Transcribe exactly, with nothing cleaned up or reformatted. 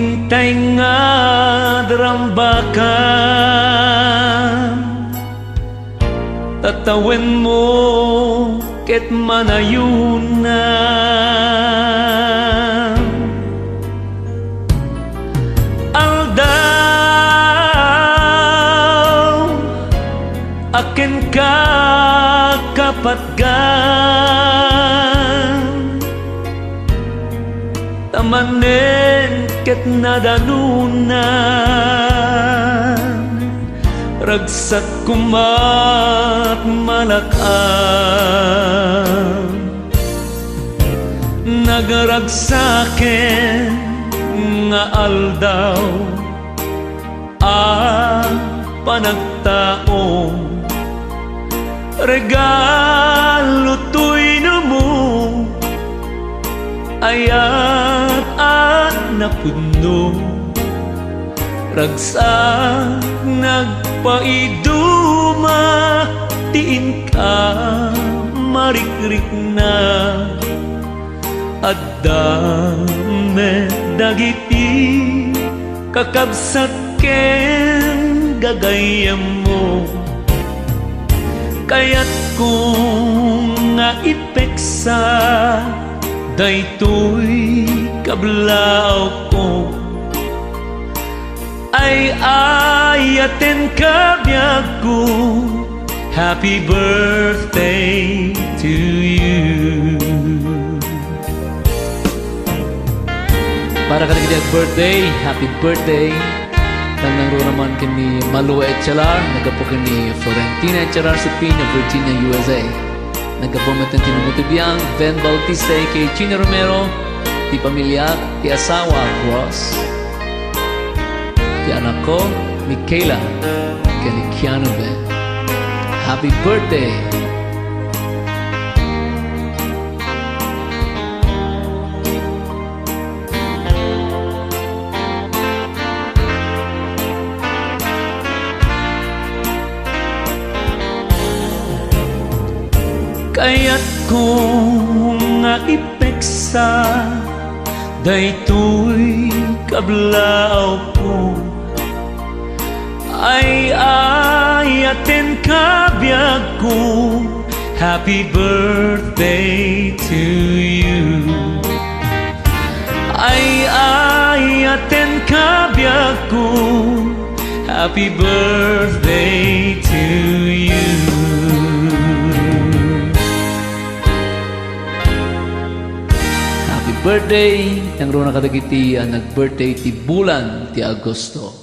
Intay nga darambakam, tatawenmo ket manayonam. Aldaw a kenka kapatgan, ta manen ket nadanunan, ragsak komat malak-am. Nagragsaken nga aldaw a panagtaom, regalo toy numo, ayat a napudno. Ragsak nagpaiduma ti inka marikrikna. Adda met dagiti kakabsat ken gagayyemmo. Kayatko nga ipeksa daytoy kablaawko. Ay-ayatenka biagko, happy birthday to you. Para kadagiti ag-birthday, happy birthday. Nangnangruna man ken ni Malu Echalar, naggapu ken ni Florentina Echalar Cepina, Virginia, U S A. Naggapu met ti numuti biag, Ben Bautista, aka Chino Romero, ti pamilya, ti asawa, Ross. Ti anakko, Michaela, ken ni Keanu Ben. Happy birthday! Kayatko nga ipeksa daytoy kablaawko. Ay-ayatenka biagko, happy birthday to you. Ay-ayatenka biagko, happy birthday to you. Happy birthday! Nangruna kadagiti a nag-birthday ti bulan ti Agosto.